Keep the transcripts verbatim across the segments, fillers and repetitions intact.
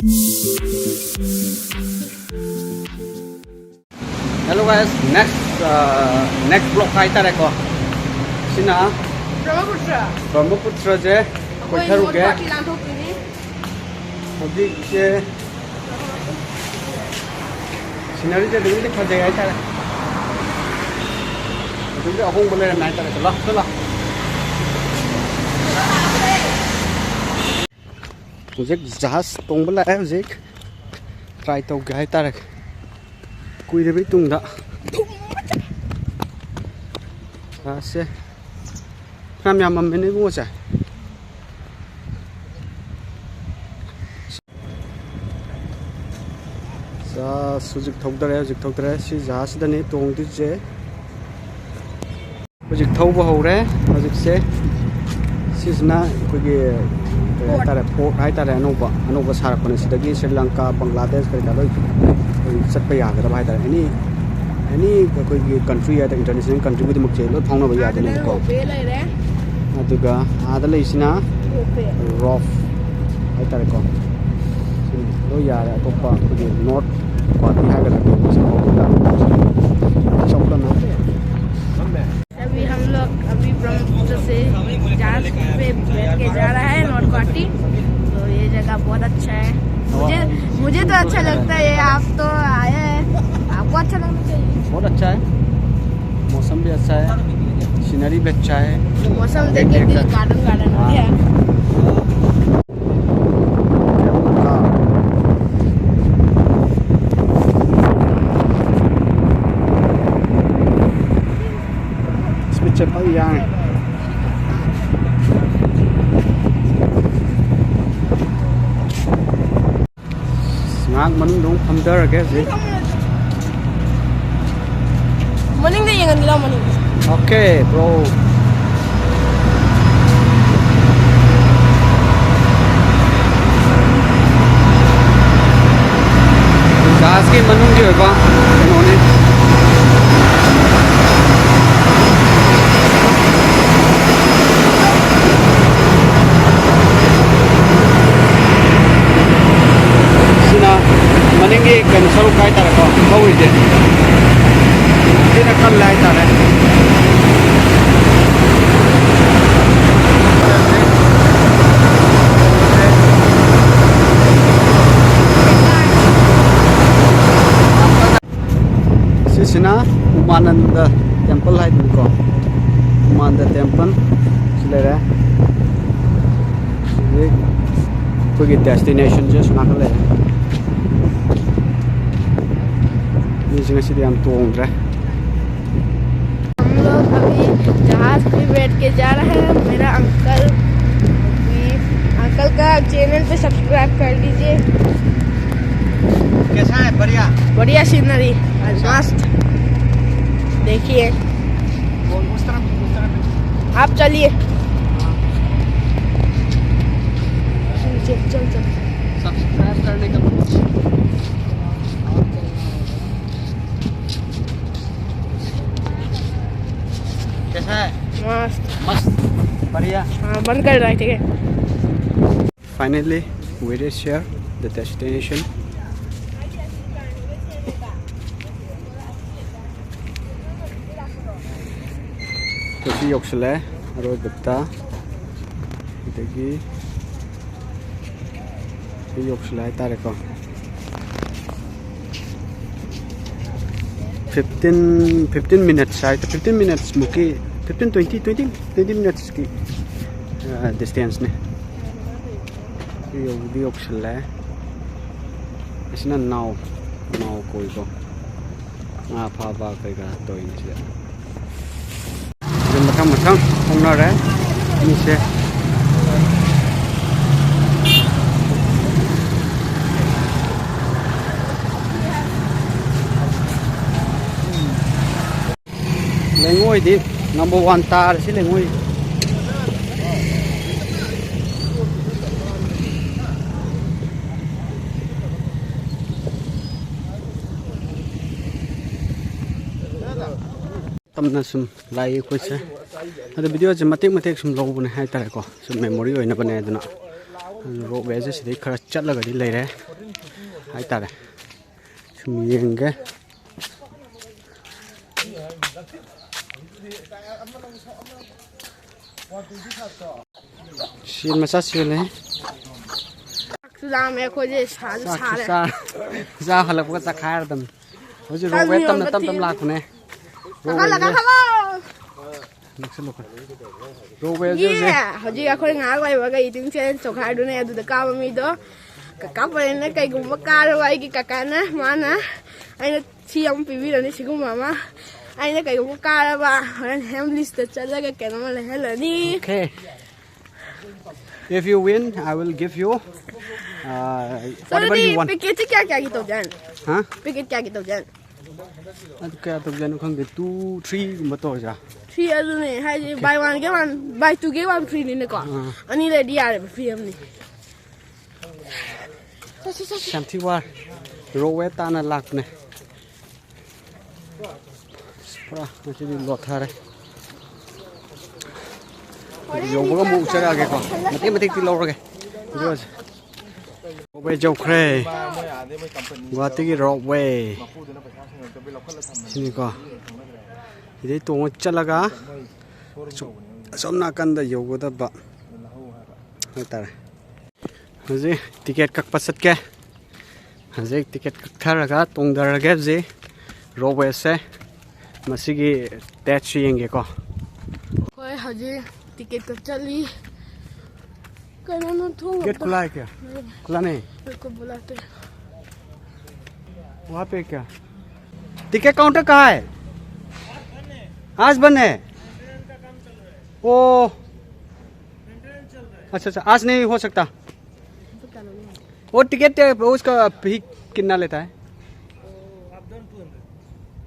Hello guys, next, uh, next vlog ꯍꯥꯏꯇꯥꯔꯦꯀꯣ꯫ ꯁꯤꯅ ꯕ꯭ꯔꯍꯃꯄꯨꯇ꯭ꯔ꯫ ꯕ꯭ꯔꯍꯃꯄꯨꯇ꯭ꯔꯁꯦ ꯑꯩꯈꯣꯏ ꯀꯣꯏꯊꯔꯨꯒꯦ꯫ ꯅꯣꯡꯄꯣꯛꯀꯤ ꯂꯥꯟꯊꯣꯛꯇꯣꯏꯅꯤ꯫ ꯍꯧꯖꯤꯛꯁꯦ ꯁꯤꯅꯔꯤꯁꯦ ꯑꯗꯨꯝꯗꯤ ꯐꯖꯩ ꯍꯥꯏꯇꯥꯔꯦ꯫ ꯑꯗꯨꯝꯗꯤ ꯑꯍꯣꯡꯕ ꯂꯩꯔꯝꯃꯦ ꯍꯥꯏꯇꯥꯔꯦ꯫ ꯆꯠꯂꯣ, ꯆꯠꯂꯣ꯫ ꯍꯧꯖꯤꯛ ꯖꯍꯥꯖ ꯇꯣꯡꯕ ꯂꯥꯛꯑꯦ꯫ ꯍꯧꯖꯤꯛ ꯇ꯭ꯔꯥꯏ ꯇꯧꯒꯦ ꯍꯥꯏꯇꯥꯔꯦ꯫ ꯀꯨꯏꯔꯕꯩ ꯇꯨꯡꯗ꯫ ꯖꯍꯥꯖꯁꯦ ꯐꯅꯌꯥꯝ ꯌꯥꯝꯃꯝꯃꯦꯅꯦ ꯏꯕꯨꯡꯉꯣꯁꯦ꯫ ꯖꯍꯥꯖ ꯍꯧꯖꯤꯛ ꯊꯧꯗꯔꯦ, ꯍꯧꯖꯤꯛ ꯊꯧꯗꯔꯦ꯫ ꯁꯤ ꯖꯍꯥꯖꯁꯤꯗꯅꯤ ꯇꯣꯡꯗꯣꯏꯁꯦ꯫ ꯍꯧꯖꯤꯛ ꯊꯧꯕ ꯍꯧꯔꯦ꯫ ꯍꯧꯖꯤꯛꯁꯦ ꯁꯤꯁꯤꯅ ꯑꯩꯈꯣꯏꯒꯤ ꯀꯩ ꯍꯥꯏꯇꯥꯔꯦ, ꯄꯣꯔꯠ ꯍꯥꯏꯇꯥꯔꯦ, ꯑꯅꯧꯕ ꯑꯅꯧꯕ ꯁꯥꯔꯛꯄꯅꯦ꯫ ꯁꯤꯗꯒꯤ ꯁ꯭ꯔꯤ ꯂꯪꯀꯥ, ꯕꯪꯒ꯭ꯂꯥꯗꯦꯁ ꯀꯔꯤ ꯀꯔꯥ ꯂꯣꯏ ꯑꯩꯈꯣꯏ ꯆꯠꯄ ꯌꯥꯒꯗꯕ ꯍꯥꯏꯇꯥꯔꯦ꯫ ꯑꯦꯅꯤ ꯑꯦꯅꯤ ꯑꯩꯈꯣꯏꯒꯤ ꯀꯟꯇ꯭ꯔꯤ ꯍꯥꯏꯇꯥꯔꯦ, ꯏꯟꯇꯔꯅꯦꯁꯅꯦꯜ ꯀꯟꯇ꯭ꯔꯤ ꯈꯨꯗꯤꯡꯃꯛꯁꯦ ꯂꯣꯏ ꯐꯥꯎꯅꯕ ꯌꯥꯗꯣꯏꯅꯦꯕꯀꯣ꯫ ꯔꯣꯞꯋꯦ ꯂꯩꯔꯦ꯫ ꯑꯗꯨꯒ ꯑꯥꯗ ꯂꯩꯁꯤꯅ ꯔꯣꯞꯋꯦ꯫ ꯔꯣꯞ ꯍꯥꯏꯇꯥꯔꯦꯀꯣ꯫ ꯁꯤꯅꯤ ꯂꯣꯏ ꯌꯥꯔꯦ꯫ ꯑꯇꯣꯞꯄ ꯑꯩꯈꯣꯏꯒꯤ ꯅꯣꯔꯠ ꯒꯨꯋꯥꯍꯥꯇꯤ ꯍꯥꯏꯒꯗ꯭ꯔꯥ, ꯀꯩꯅꯣꯁꯦ ꯐꯥꯎꯕꯗ ꯆꯥꯎꯈꯠꯂꯝꯃꯦ꯫ अभी हम लोग अभी ब्रह्मपुत्र से जहाज पे बैठ के जा रहा है नॉर्थ गुवाहाटी। तो ये जगह बहुत अच्छा है। मुझे मुझे तो अच्छा लगता है। आप तो आए हैं, आपको अच्छा लगना चाहिए। बहुत अच्छा है, मौसम भी अच्छा है, सीनरी भी अच्छा है। मौसम देख देख के दिल कर गार्डन गार्डन हो गया। Speed ꯆꯠꯄ ꯌꯥꯡꯉꯦ꯫ ꯉꯥꯏꯍꯥꯛ ꯃꯅꯨꯡꯗ ꯑꯃꯨꯛ ꯐꯝꯊꯔꯒꯦ ꯍꯧꯖꯤꯛ꯫ ꯃꯅꯤꯡꯗ ꯌꯦꯡꯍꯟꯒꯦ ꯂꯥꯎ, ꯃꯅꯤꯡꯗ꯫ Okay, bro. ꯖꯍꯥꯖꯀꯤ ꯃꯅꯨꯡꯒꯤ ꯑꯣꯏꯕ ꯀꯩꯅꯣꯅꯤ꯫ ꯀꯩꯅꯣ ꯁꯔꯨꯛ ꯍꯥꯏꯇꯥꯔꯦꯀꯣ, ꯊꯧꯔꯤꯁꯦ ꯊꯤꯅ ꯀꯜꯂꯦ ꯍꯥꯏꯇꯥꯔꯦ꯫ ꯁꯤꯁꯤꯅ ꯎꯃꯥꯅꯟꯗ ꯇꯦꯝꯄꯜ ꯍꯥꯏꯗꯅꯀꯣ, ꯎꯃꯥꯅꯟꯗ ꯇꯦꯝꯄꯜ ꯁꯤ ꯂꯩꯔꯦ꯫ ꯍꯧꯖꯤꯛ ꯑꯩꯈꯣꯏꯒꯤ ꯗꯦꯁꯇꯤꯅꯦꯁꯟꯁꯦ ꯑꯁꯣꯝ ꯅꯥꯀꯟ ꯂꯩꯔꯦ꯫ ꯃꯤꯁꯦ ꯉꯁꯤꯗꯤ ꯌꯥꯝ ꯇꯣꯡꯗ꯭ꯔꯦ꯫ हम लोग अभी जहाज पे बैठ के जा रहे हैं। मेरा अंकल भी, अंकल का चैनल पे सब्सक्राइब कर लीजिए। कैसा है? बढ़िया? बढ़िया सीनरी, अच्छा। मस्त। देखिए। वो उस तरफ, उस तरफ। आप चलिए। चल, चल, चल, चल। सब्सक्राइब करने का। कैसा है? मस्त। मस्त। बढ़िया। हाँ, बंद कर रहा है, ठीक है। Finally, we reach here, the destination. ꯁꯤ ꯌꯧꯁꯤꯜꯂꯦ ꯑꯔꯣꯏꯕꯗ꯫ ꯑꯗꯒꯤ ꯁꯤ ꯌꯧꯁꯤꯜꯂꯦ ꯍꯥꯏꯇꯥꯔꯦꯀꯣ꯫ Fifteen, fifteen minutes ꯍꯥꯏ, fifteen minutes ꯃꯨꯛꯀꯤ, fifteen, twenty, twenty, twenty minutes ꯀꯤ ꯗꯤꯁꯇꯦꯟꯁꯅꯤ꯫ ꯁꯤ ꯌꯧꯗꯤ ꯌꯧꯁꯤꯜꯂꯦ꯫ ꯑꯁꯤꯅ ꯅꯥꯎ, ꯅꯥꯎ ꯀꯣꯏꯀꯣ꯫ ꯉꯥ ꯐꯥꯕ ꯀꯩꯀꯥ ꯇꯧꯔꯤꯅꯤ ꯁꯤꯗ꯫ ꯑꯗꯨ ꯃꯊꯪ ꯃꯊꯪ ꯊꯣꯡꯅꯔꯦ ꯃꯤꯁꯦ꯫ ꯂꯩꯉꯣꯏꯗꯤ number one ꯇꯥꯔꯦ ꯁꯤ ꯂꯩꯉꯣꯏ꯫ ꯇꯝꯅ ꯁꯨꯝ ꯂꯥꯛꯏ ꯑꯩꯈꯣꯏꯁꯦ꯫ ꯑꯗꯣ videoꯁꯦ ꯃꯇꯦꯛ ꯃꯇꯦꯛ ꯁꯨꯝ ꯂꯧꯕꯅꯦ ꯍꯥꯏꯇꯥꯔꯦꯀꯣ, ꯁꯨꯝ memory ꯑꯣꯏꯅꯕꯅꯦ꯫ ꯑꯗꯨꯅ ꯔꯣꯞꯋꯦꯁꯦ ꯁꯤꯗꯩ ꯈꯔ ꯆꯠꯂꯒꯗꯤ ꯂꯩꯔꯦ ꯍꯥꯏꯇꯥꯔꯦ꯫ ꯁꯨꯝ ꯌꯦꯡꯒꯦ꯫ ꯁꯦꯟ ꯃꯆꯥ ꯁꯦꯜꯂꯦ꯫ ꯆꯥꯛꯁꯨ ꯂꯥꯝꯃꯦ ꯑꯩꯈꯣꯏꯁꯦ, ꯁꯥꯁꯨ ꯆꯥꯛꯁꯨ ꯁꯥꯔꯦ꯫ ꯆꯥ-, ꯆꯥ ꯍꯜꯂꯛꯄꯒ ꯆꯥꯛꯈꯥꯏꯔꯗꯝꯅꯤ꯫ ꯍꯧꯖꯤꯛ ꯇꯟ ꯔꯣꯞꯋꯦ ꯇꯞꯅ ꯌꯣꯟꯕ ꯇꯞ ꯇꯞ ꯊꯤꯔꯦ꯫ ꯂꯥꯛꯄꯅꯦ꯫ ꯀꯥꯈꯠꯂ ꯔꯣꯞꯋꯦꯁꯦ꯫ ꯀꯥꯈꯠꯂꯣ꯫ ꯅꯛꯁꯜꯂꯛꯄ꯫ ꯔꯣꯞꯋꯦꯁꯦ ꯌꯦ! ꯍꯧꯖꯤꯛ꯫ ꯍꯧꯖꯤꯛ ꯑꯩꯈꯣꯏ ꯉꯥꯏꯍꯥꯛ ꯂꯩꯕꯒ ꯏꯇꯤꯡ ꯆꯦꯟ ꯆꯣꯡꯈꯥꯏꯗꯨꯅꯦ꯫ ꯑꯗꯨꯗ ꯀꯥꯕ ꯃꯤꯗꯣ ꯀꯀꯥ ꯄꯔꯦꯟꯅ ꯀꯩꯒꯨꯝꯕ ꯀꯥꯔꯕ, ꯑꯩꯒꯤ ꯀꯀꯥꯅ, ꯃꯥꯅ, ꯑꯩꯅ ꯁꯤ ꯑꯃ ꯄꯤꯕꯤꯔꯅꯤ, ꯁꯤꯒꯨꯝꯕ ꯑꯃ꯫ ꯑꯩꯅ ꯀꯩꯒꯨꯝꯕ ꯀꯥꯔꯕ, ꯍꯣꯔꯦꯟ ꯍꯦꯝꯂꯤꯁꯇ ꯆꯠꯂꯒ ꯀꯩꯅꯣꯝꯃ ꯂꯩꯍꯜꯂꯅꯤ꯫ Okay. If you win, I will give you, uh, whatever ꯑꯗꯨꯗꯤ you want. ꯄꯦꯀꯦꯠꯁꯤ ꯀꯌꯥ ꯀꯌꯥꯒꯤ ꯇꯧꯖꯥꯠꯅꯣ? ꯍꯥ? ꯄꯦꯀꯦꯠ ꯀꯌꯥꯒꯤ ꯇꯧꯖꯥꯠꯅꯣ? ꯑꯗꯨ ꯀꯌꯥ ꯇꯧꯖꯥꯠꯅꯣ ꯈꯪꯗꯦ꯫ Two, three ꯒꯨꯝꯕ ꯇꯧꯔꯁꯤꯔꯥ? Three ꯑꯗꯨꯅꯦ ꯍꯥꯏꯁꯦ, okay. Buy one get one, buy two get one free ꯅꯤꯅꯀꯣ꯫ ꯑꯥ꯫ ꯑꯅꯤ ꯂꯩꯔꯗꯤ ꯌꯥꯔꯦꯕ, free ꯑꯃꯅꯤ꯫ ꯆꯠꯁꯤ, ꯆꯠꯁꯤ꯫ ꯌꯥꯝ ꯊꯤ ꯋꯥꯔꯦ꯫ ꯔꯣꯞꯋꯦ ꯇꯥꯅ ꯂꯥꯛꯄꯅꯦ꯫ ꯄꯨꯔꯥ ꯉꯁꯤꯗꯤ ꯂꯣꯠꯊꯔꯦ꯫ ꯌꯧꯕꯒ ꯑꯃꯨꯛ ꯎꯠꯆꯔꯛꯑꯒꯦꯀꯣ꯫ ꯃꯇꯦꯛ ꯃꯇꯦꯛꯇꯤ ꯂꯧꯔꯒꯦ ꯚꯤꯗꯤꯑꯣꯁꯦ꯫ ꯔꯣꯞꯋꯦ ꯌꯧꯈ꯭ꯔꯦ꯫ ꯒꯨꯋꯥꯍꯥꯇꯤꯒꯤ ꯔꯣꯞꯋꯦ꯫ ꯁꯤꯅꯤꯀꯣ꯫ ꯁꯤꯗꯩ ꯇꯣꯡꯉ ꯆꯠꯂꯒ ꯑꯁꯣꯝ, ꯑꯁꯣꯝ ꯅꯥꯀꯟꯗ ꯌꯧꯒꯗꯕ ꯍꯥꯏꯇꯥꯔꯦ꯫ ꯍꯧꯖꯤꯛ ꯇꯤꯀꯦꯠ ꯀꯛꯄ ꯆꯠꯀꯦ꯫ ꯍꯧꯖꯤꯛ ꯇꯤꯀꯦꯠ ꯀꯛꯊꯔꯒ ꯇꯣꯡꯊꯔꯒꯦ ꯍꯧꯖꯤꯛ ꯔꯣꯞꯋꯦꯁꯦ꯫ ꯃꯁꯤꯒꯤ ꯇꯦꯁꯁꯨ ꯌꯦꯡꯒꯦꯀꯣ꯫ ꯍꯣꯏ, ꯍꯧꯖꯤꯛ ꯇꯤꯀꯦꯠ ꯀꯛ ꯆꯠꯂꯤ꯫ ꯀꯩꯅꯣꯅꯣ ꯊꯣꯡ गेट अबे खुला है क्या? खुला नहीं। मेरे को बुलाते हैं। वहाँ पे क्या? टिकट काउंटर कहाँ है? आज बंद है। ओ, अच्छा, अच्छा, आज नहीं हो सकता। वो टिकट, उसका फी कितना लेता है? Up down two hundred.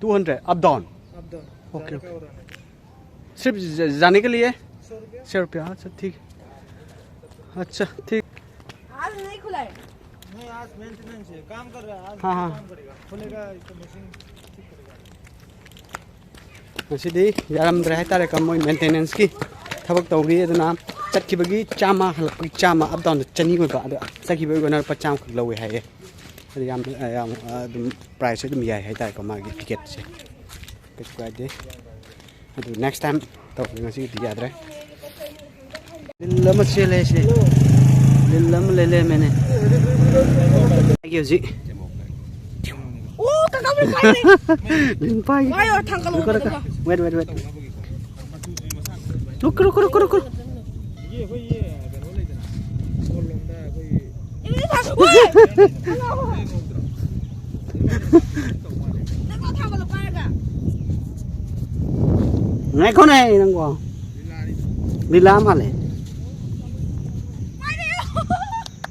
Two hundred, up down. Up down. Okay, जाने का okay. और आने का। सिर्फ ज-, जाने के लिए? सौ रुपया। सौ रुपया, अच्छा, ठीक। अच्छा, ठीक। आज नहीं खुला है। नहीं, आज मेंटेनेंस है, काम कर रहा है, आज हाँ, हाँ। काम करेगा, खुलेगा तो मशीन ठीक करेगा। ꯉꯁꯤꯗꯤ ꯌꯥꯔꯝꯗ꯭ꯔꯦ ꯍꯥꯏꯇꯥꯔꯦꯀꯣ, ꯃꯣꯏ ꯃꯦꯟꯇꯦꯅꯦꯟꯁꯀꯤ ꯊꯕꯛ ꯇꯧꯔꯤ꯫ ꯑꯗꯨꯅ ꯆꯠꯈꯤꯕꯒꯤ ꯆꯥꯝꯃ, ꯍꯜꯂꯛꯄꯒꯤ ꯆꯥꯝꯃ, ꯑꯞ ꯗꯥꯎꯟꯗ ꯆꯅꯤ ꯑꯣꯏꯕ, ꯑꯗꯣ ꯆꯠꯈꯤꯕꯒꯤ ꯑꯣꯏꯅ ꯂꯨꯄꯥ ꯆꯥꯝꯃꯈꯛ ꯂꯧꯋꯦ ꯍꯥꯏꯌꯦ꯫ ꯌꯥꯝ ꯌꯥꯝ ꯑꯗꯨꯝ ꯄ꯭ꯔꯥꯏꯁꯁꯦ ꯑꯗꯨꯝ ꯌꯥꯏ ꯍꯥꯏꯇꯥꯔꯦꯀꯣ, ꯃꯥꯒꯤ ꯇꯤꯀꯦꯠꯁꯦ ꯀꯩꯁꯨ ꯀꯥꯏꯗꯦ꯫ ꯑꯗꯨ ꯅꯦꯛꯁ ꯇꯥꯏꯝ ꯇꯧꯔꯒꯦ, ꯉꯁꯤꯒꯤꯗꯤ ꯌꯥꯗ꯭ꯔꯦ꯫ ꯂꯤꯜ ꯑꯃ ꯆꯦꯜꯂꯦ ꯁꯤ꯫ ꯂꯤꯜ ꯑꯃ ꯂꯩ ꯂꯩꯔꯝꯃꯦꯅꯦ꯫ ꯑꯩꯒꯤ ꯍꯧꯖꯤꯛ ꯑꯣ ꯀꯀꯥ ꯃꯣꯏ ꯄꯥꯏꯔꯦ꯫ ꯂꯤꯟ ꯄꯥꯏꯒꯦ꯫ ꯄꯥꯏꯌꯣ ꯊꯥꯡꯒꯠꯂꯣ ꯀꯔ ꯀꯔ꯫ ꯃꯊꯛꯇ꯫ Wait wait wait꯫ ꯔꯨꯛ ꯔꯨꯛ ꯔꯨꯛ ꯔꯨꯛ ꯔꯨꯛ꯫ ꯉꯥꯏꯈꯣꯅꯦ ꯅꯪꯕꯣ꯫ ꯂꯤꯂꯥ ꯃꯥꯜꯂꯦ꯫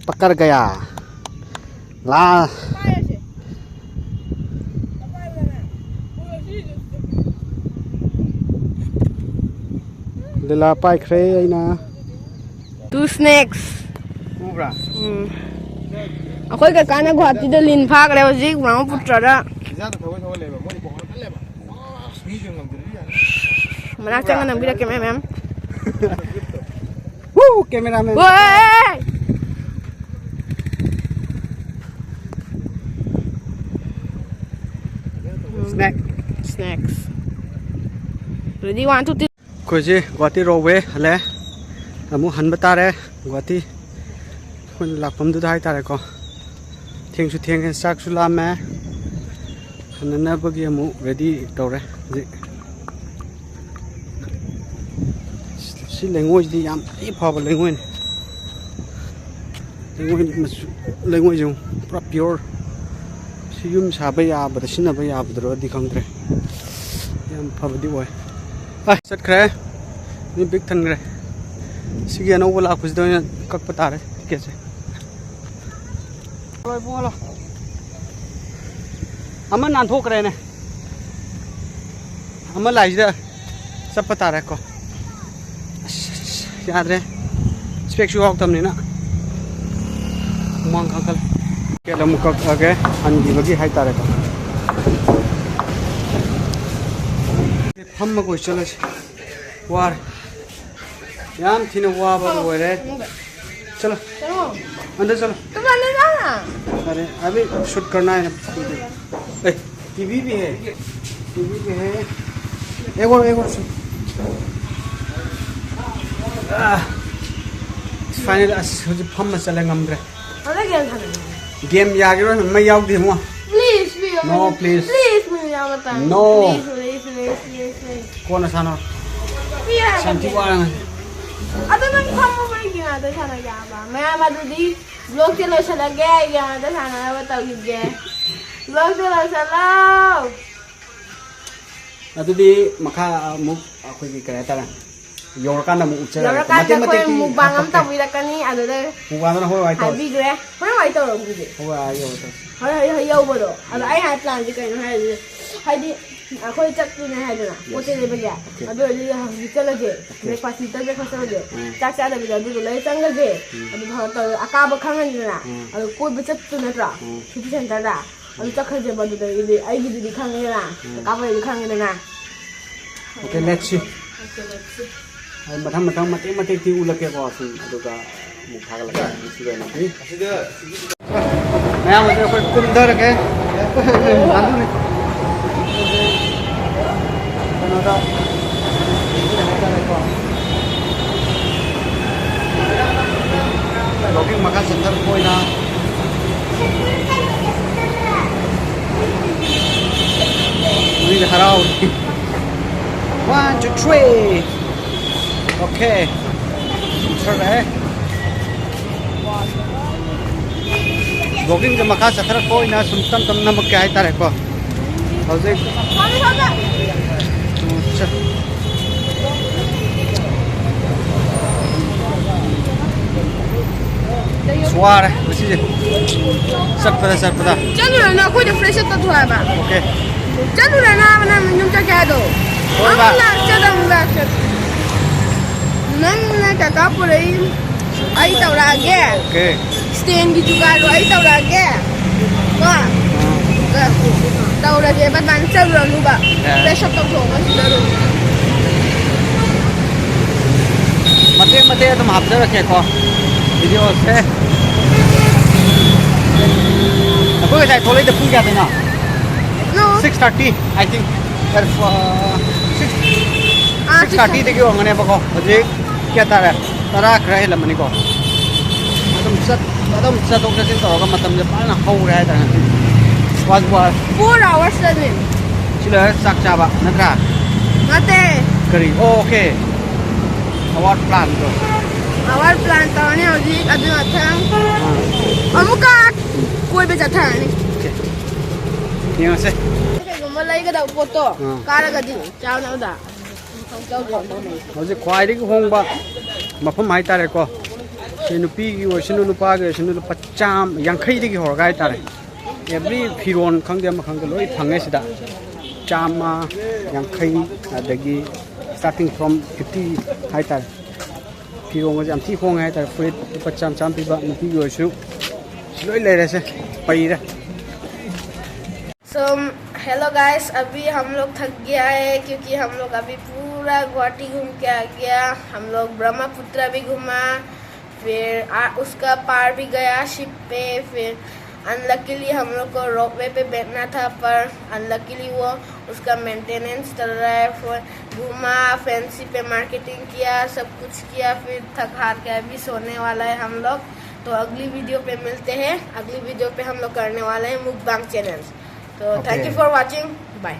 ꯄꯀꯔ ꯒꯌꯥ꯫ ꯂꯥ꯫ ꯂꯤꯂꯥ ꯄꯥꯏꯈ꯭ꯔꯦ ꯑꯩꯅ꯫ Two snakes꯫ ꯎꯕ꯭ꯔꯥ? ꯎꯝ꯫ ꯑꯩꯈꯣꯏ ꯀꯀꯥꯅ ꯒꯨꯍꯥꯇꯤꯗ ꯂꯤꯟ ꯐꯥꯈ꯭ꯔꯦ ꯍꯧꯖꯤꯛ ꯕ꯭ꯔꯍ꯭ꯃꯄꯨꯇ꯭ꯔꯗ꯫ ꯃꯅꯥꯛ ꯆꯪꯉ ꯅꯝꯕꯤꯔꯛꯀꯦ ꯃꯌꯥꯝ ꯃꯌꯥꯝ꯫ Woo, cameraman. ꯍꯣꯏ꯫ Snack꯫ Snacks꯫ Ready, one, two, three꯫ ꯑꯩꯈꯣꯏꯁꯦ ꯒꯨꯍꯥꯇꯤ ꯔꯣꯋꯦ ꯍꯜꯂꯦ꯫ ꯑꯃꯨꯛ ꯍꯟꯕ ꯇꯥꯔꯦ ꯒꯨꯍꯥꯇꯤ꯫ ꯑꯩꯈꯣꯏꯅ ꯂꯥꯛꯐꯝꯗꯨꯗ ꯍꯥꯏꯇꯥꯔꯦꯀꯣ꯫ ꯊꯦꯡꯁꯨ ꯊꯦꯡꯉꯦ, ꯆꯥꯛꯁꯨ ꯂꯥꯝꯃꯦ꯫ ꯍꯟꯅꯅꯕꯒꯤ ꯑꯃꯨꯛ ready ꯇꯧꯔꯦ ꯍꯧꯖꯤꯛ꯫ ꯁꯤ ꯂꯩꯉꯣꯏꯁꯤꯗꯤ ꯌꯥꯝ ꯊꯤ ꯐꯕ ꯂꯩꯉꯣꯏꯅꯤ꯫ ꯂꯩꯉꯣꯏ ꯃꯆꯨ, ꯂꯩꯉꯣꯏꯁꯦ ꯌꯦꯡꯉꯨ, ꯄꯨꯔꯥ pure꯫ ꯁꯤ ꯌꯨꯝ ꯁꯥꯕ ꯌꯥꯕꯗ, ꯁꯤꯖꯤꯟꯅꯕ ꯌꯥꯕꯗꯨꯔꯗꯤ ꯈꯪꯗ꯭ꯔꯦ꯫ ꯌꯥꯝ ꯐꯕꯗꯤ ꯑꯣꯏ꯫ ꯑ, ꯆꯠꯈ꯭ꯔꯦ꯫ ꯃꯤ ꯄꯤꯛ ꯊꯟꯈ꯭ꯔꯦ꯫ ꯁꯤꯒꯤ ꯑꯅꯧꯕ ꯂꯥꯛꯄꯁꯤꯗ ꯑꯣꯏꯅ ꯀꯛꯄ ꯇꯥꯔꯦ ꯇꯤꯀꯦꯠꯁꯦ꯫ ꯍꯜꯂꯣ ꯏꯕꯨꯡꯉꯣ, ꯍꯜꯂꯣ꯫ ꯑꯃ ꯅꯥꯟꯊꯣꯛꯈ꯭ꯔꯦꯅꯦ꯫ ꯑꯃ ꯂꯥꯛꯏꯁꯤꯗ ꯆꯠꯄ ꯇꯥꯔꯦꯀꯣ꯫ ꯑꯁ, ꯑꯁ, ꯌꯥꯗ꯭ꯔꯦ꯫ Specꯁꯨ ꯌꯥꯎꯔꯛꯇꯕꯅꯤꯅ ꯍꯨꯃꯥꯡ ꯀꯥꯡꯈꯠꯂꯦ꯫ ꯇꯤꯀꯦꯠ ꯑꯃꯨꯛ ꯀꯛꯑꯒꯦ, ꯍꯟꯈꯤꯕꯒꯤ ꯍꯥꯏꯇꯥꯔꯦꯀꯣ꯫ ꯐꯝꯃ ꯀꯣꯏ ꯆꯠꯂꯁꯤ꯫ ꯋꯥꯔꯦ꯫ ꯌꯥꯝ ꯊꯤꯅ ꯋꯥꯕ ꯑꯣꯏꯔꯦ꯫ ꯆꯠꯂꯣ꯫ ꯑꯟꯗꯔ ꯆꯠꯂꯣ꯫ अरे, अभी शूट करना है ना। ए, टीवी भी है। टीवी भी है। एक और, एक और शूट। फाइनल, ꯑꯁ, ꯍꯧꯖꯤꯛ ꯐꯝꯃ ꯆꯠꯂꯦ, ꯉꯝꯗ꯭ꯔꯦ꯫ ꯑꯗ ꯒꯦꯝ ꯁꯥꯟꯅꯁꯦ꯫ ꯒꯦꯝ ꯌꯥꯒꯤꯔꯣꯏ, ꯃꯩ ꯌꯥꯎꯗꯦ, ꯏꯕꯨꯡꯉꯣ꯫ Please, please. No, please. Please, please, ꯌꯥꯎꯕ ꯇꯥꯔꯦ꯫ No. Please, please, please, please, please. ꯀꯣꯟꯅ ꯁꯥꯟꯅꯔꯣ꯫ ꯄꯤꯔꯒꯦ꯫ ꯌꯥꯝ ꯊꯤ ꯋꯥꯔꯦ ꯉꯁꯤ꯫ ꯑꯗꯣ ꯅꯪ ꯐꯝꯃꯣ, ꯑꯩꯒꯤ ꯉꯥꯛꯇ ꯁꯥꯟꯅꯒꯦ ꯍꯥꯏꯕ꯫ ꯃꯌꯥꯝ, ꯑꯗꯨꯗꯤ ꯕ꯭ꯂꯣꯛꯁꯦ ꯂꯣꯏꯁꯤꯜꯂꯒꯦ, ꯑꯩꯒꯤ ꯉꯥꯛꯇ ꯁꯥꯟꯅꯅꯕ ꯇꯧꯈꯤꯒꯦ꯫ ꯕ꯭ꯂꯣꯛꯁꯦ ꯂꯣꯏꯁꯤꯜꯂꯣ꯫ ꯑꯗꯨꯗꯤ ꯃꯈꯥ ꯑꯃꯨꯛ ꯑꯩꯈꯣꯏꯒꯤ ꯀꯔꯤ ꯍꯥꯏꯇꯥꯔꯦ, ꯌꯧꯔꯀꯥꯟꯗ ꯑꯃꯨꯛ ꯎꯠꯆꯔꯒꯦ꯫ ꯌꯧꯔꯀꯥꯟꯗ ꯃꯇꯦꯛ ꯑꯩꯈꯣꯏ ꯃꯇꯦꯛꯇꯤ ꯃꯨꯛꯕꯥꯡ ꯑꯃ ꯍꯥꯞꯄꯛꯀꯦ꯫ ꯇꯧꯕꯤꯔꯛꯀꯅꯤ, ꯑꯗꯨꯗ ꯃꯨꯛꯕꯥꯡꯗꯨꯅ ꯍꯣꯏ ꯍꯣꯏ ꯇꯧꯔꯁꯤ꯫ ꯍꯥꯏꯕꯤꯈ꯭ꯔꯦ꯫ ꯍꯣꯔꯦꯟ ꯋꯥꯔꯤ ꯇꯧꯔꯁꯤ꯫ ꯍꯣꯏ ꯍꯣꯏ ꯍꯥꯏꯌꯣ ꯇꯧꯔꯁꯤ꯫ ꯍꯣꯏ ꯍꯣꯏ ꯍꯣꯏ ꯌꯧꯕꯗꯣ꯫ ꯑꯗꯣ ꯑꯩ ꯍꯥꯏ ꯄ꯭ꯂꯥꯟꯁꯦ ꯀꯩꯅꯣ ꯍꯥꯏꯔꯗꯤ, ꯍꯥꯏꯗꯤ ꯑꯩꯈꯣꯏ ꯆꯠꯇꯣꯏꯅꯦ ꯍꯥꯏꯗꯅ, ꯄꯣꯠ ꯆꯩ ꯂꯩꯕꯒꯤ꯫ ꯑꯣꯀꯦ꯫ ꯑꯗꯨ ꯑꯣꯏꯔꯗꯤ ꯍꯧꯖꯤꯛ ꯆꯠꯂꯁꯦ꯫ ꯑꯣꯀꯦ꯫ ꯕ꯭ꯔꯦꯛꯐꯥꯁ, ꯂꯤꯇꯜ ꯕ꯭ꯔꯦꯛꯐꯥꯁ ꯆꯠꯂꯁꯦ꯫ ꯎꯝ꯫ ꯆꯥꯛ ꯆꯥꯗꯕꯤꯗ ꯑꯗꯨꯗꯣ ꯂꯩ ꯆꯪꯉꯁꯦ꯫ ꯎꯝ꯫ ꯑꯗꯨ ꯐꯥꯎ ꯇꯧꯔꯒ ꯑꯀꯥꯕ ꯈꯪꯉꯅꯤꯗꯅ꯫ ꯎꯝ꯫ ꯑꯗꯨ ꯀꯣꯏꯕ ꯆꯠꯇꯣꯏ ꯅꯠꯇ꯭ꯔꯣ? ꯎꯝ꯫ ꯁꯤꯇꯤ ꯁꯦꯟꯇꯔꯗ꯫ ꯑꯗꯨ ꯆꯠꯈ꯭ꯔꯁꯦꯕ ꯑꯗꯨꯗꯒꯤꯗꯤ꯫ ꯑꯩꯒꯤꯗꯨꯗꯤ ꯈꯪꯉꯦꯗꯅ꯫ ꯎꯝ꯫ ꯀꯥꯞꯄꯩꯗꯤ ꯈꯪꯉꯦꯗꯅ꯫ Okay, let's see. Okay, let's see. ꯑꯩ ꯃꯊꯪ ꯃꯊꯪ ꯃꯇꯦꯛ ꯃꯇꯦꯛꯇꯤ ꯎꯠꯂꯛꯀꯦꯀꯣ, ꯁꯨꯝ, ꯑꯗꯨꯒ ꯑꯃꯨꯛ ꯊꯥꯒꯠꯂꯛꯀꯦ꯫ ꯉꯁꯤꯒꯤ ꯑꯣꯏꯅꯗꯤ꯫ ꯃꯌꯥꯝ ꯑꯁꯦ ꯑꯩꯈꯣꯏ ꯀꯨꯝꯊꯔꯒꯦ꯫ ꯂꯥꯟꯗꯨꯅꯤ꯫ ꯀꯩꯅꯣꯗ, ꯍꯥꯏꯇꯥꯔꯦꯀꯣ꯫ Vlogging ꯃꯈꯥ ꯆꯠꯊꯔꯛꯄ ꯑꯣꯏꯅ ꯃꯤꯅ ꯍꯔꯥꯎꯔꯤ꯫ One, two, three. Okay. ꯆꯠꯊꯔꯛꯑꯦ꯫ Vloggingꯁꯦ ꯃꯈꯥ ꯆꯠꯊꯔꯛꯄ ꯑꯣꯏꯅ ꯁꯨꯝ ꯇꯞ ꯇꯞꯅ ꯅꯝꯃꯛꯀꯦ ꯍꯥꯏꯇꯥꯔꯦꯀꯣ꯫ ꯍꯧꯖꯤꯛ꯫ ꯑꯠꯆꯥ꯫ ꯑꯁ, ꯋꯥꯔꯦ ꯉꯁꯤꯁꯦ꯫ ꯆꯠꯄꯗ, ꯆꯠꯄꯗ꯫ ꯆꯠꯂꯨꯔꯅꯨ, ꯑꯩꯈꯣꯏꯗ fresh up ꯇꯧꯊꯣꯛ ꯍꯥꯏꯕ꯫ Okay꯫ ꯆꯠꯂꯨꯔꯅꯨ ꯍꯥꯏꯕ, ꯅꯪ ꯌꯨꯝ ꯆꯠꯀꯦ ꯍꯥꯏꯗꯣ꯫ ꯍꯣꯏ, ꯕꯥ꯫ ꯑꯃꯨꯛ ꯂꯥꯛꯆꯗ, ꯑꯃꯨꯛ ꯂꯥꯛꯆꯗ꯫ ꯅꯪꯅ ꯀꯀꯥ ꯄꯨꯔꯛꯏ, ꯑꯩ ꯇꯧꯔꯛꯑꯒꯦ꯫ Okay꯫ Standꯒꯤ ꯖꯨꯒꯥꯗꯣ ꯑꯩ ꯇꯧꯔꯛꯑꯒꯦ꯫ ꯀꯣ? ꯑꯥ꯫ ꯇꯧꯔꯒꯦꯕ, ꯑꯗꯨꯃꯥꯏꯅ ꯆꯠꯂꯨꯔꯅꯨꯕ꯫ ꯌꯥꯏ꯫ Fresh up ꯇꯧꯊꯣꯛꯑꯒ ꯁꯤꯗ ꯑꯗꯨꯝ꯫ ꯃꯇꯦꯛ ꯃꯇꯦꯛ ꯑꯗꯨꯝ ꯍꯥꯞꯆꯔꯛꯀꯦꯀꯣ videoꯁꯦ꯫ ꯊꯣꯛꯂꯛꯏꯗ ꯄꯨꯡ ꯀꯌꯥꯗꯅꯣ? Six thirty, I think. Six ꯑꯥ, ꯁꯤꯛꯁ ꯊꯥꯔꯇꯤꯗꯒꯤ ꯑꯣꯏꯔꯝꯒꯅꯦꯕꯀꯣ꯫ ꯍꯧꯖꯤꯛ ꯀꯌꯥ ꯇꯥꯔꯦ? ꯇꯔꯥ ꯈꯔ ꯍꯦꯜꯂꯝꯃꯅꯤꯀꯣ꯫ ꯑꯗꯨꯝ ꯆꯠ ꯑꯗꯨꯝ ꯆꯠꯊꯣꯛ ꯆꯠꯁꯤꯟ ꯇꯧꯔꯒ ꯃꯇꯝꯁꯦ ꯐꯖꯅ ꯍꯧꯔꯦ ꯍꯥꯏꯇꯥꯔꯦ ꯉꯁꯤ꯫ ꯋꯥꯁꯨ ꯋꯥꯔꯦ꯫ Four hours ꯆꯠꯂꯦ꯫ ꯁꯤ ꯂꯣꯏꯔꯒ ꯆꯥꯛ ꯆꯥꯕ ꯅꯠꯇ꯭ꯔꯥ? ꯅꯠꯇꯦ꯫ ꯀꯔꯤ? ꯑꯣ, ꯑꯣꯀꯦ꯫ ꯑꯋꯥꯔ ꯄ꯭ꯂꯥꯟꯗꯣ꯫ ꯑꯋꯥꯔ ꯄ꯭ꯂꯥꯟ ꯇꯧꯔꯅꯤ ꯍꯧꯖꯤꯛ꯫ ꯑꯗꯨ ꯃꯊꯪ ꯑꯃꯨꯛꯀ ꯀꯣꯏꯕ ꯆꯠꯊꯔꯅꯤ꯫ ꯌꯦꯡꯉꯁꯦ꯫ ꯀꯩꯒꯨꯝꯕ ꯂꯩꯒꯗꯕ ꯄꯣꯠꯇꯣ ꯑꯥ꯫ ꯀꯥꯔꯒꯗꯤ ꯆꯥꯅꯕꯗ꯫ ꯍꯧꯖꯤꯛ ꯈ꯭ꯋꯥꯏꯗꯒꯤ ꯍꯣꯡꯕ ꯃꯐꯝ ꯍꯥꯏꯇꯥꯔꯦꯀꯣ꯫ ꯁꯤ ꯅꯨꯄꯤꯒꯤ ꯑꯣꯏꯁꯅꯨ, ꯅꯨꯄꯥꯒꯤ ꯑꯣꯏꯁꯅꯨ, ꯂꯨꯄꯥ ꯆꯥꯝꯃ ꯌꯥꯡꯈꯩꯗꯒꯤ ꯍꯧꯔꯒ ꯍꯥꯏꯇꯥꯔꯦ꯫ ꯑꯦꯕ꯭ꯔꯤ ꯐꯤꯔꯣꯟ ꯈꯪꯗꯦ, ꯑꯃ ꯈꯪꯗꯦ, ꯂꯣꯏ ꯐꯪꯉꯦ ꯁꯤꯗ꯫ ꯆꯥꯝꯃ, ꯌꯥꯡꯈꯩ, ꯑꯗꯒꯤ starting from fifty ꯍꯥꯏꯇꯥꯔꯦ꯫ ꯐꯤꯔꯣꯟꯒꯁꯦ ꯌꯥꯝ ꯊꯤ ꯍꯣꯡꯉꯦ ꯍꯥꯏꯇꯥꯔꯦ꯫ ꯐꯨꯔꯤꯠ ꯂꯨꯄꯥ ꯆꯥꯝꯃ ꯆꯥꯝꯃ ꯄꯤꯕ, ꯅꯨꯄꯤꯒꯤ ꯑꯣꯏꯔꯁꯨ ꯂꯣꯏ ꯂꯩꯔꯦꯁꯦ꯫ ꯄꯩꯔꯦ꯫ So hello guys, अभी हम लोग थक गया है क्योंकि हम लोग अभी पूरा गुवाहाटी घूम के आ गया। हम लोग ब्रह्मपुत्र भी घूमा, फिर आ, उसका पार भी गया शिप पे। फिर अनलकीली हम लोग को रोपवे पे बैठना था, पर अनलकीली वो उसका मेंटेनेंस चल रहा है। फिर घूमा, फैंसी पे मार्केटिंग किया, सब कुछ किया, फिर थक हार के अभी सोने वाला है हम लोग। तो अगली वीडियो पे मिलते हैं। अगली वीडियो पे हम लोग करने वाले हैं मुकबांग चैलेंज। तो Okay. Thank you for watching, bye।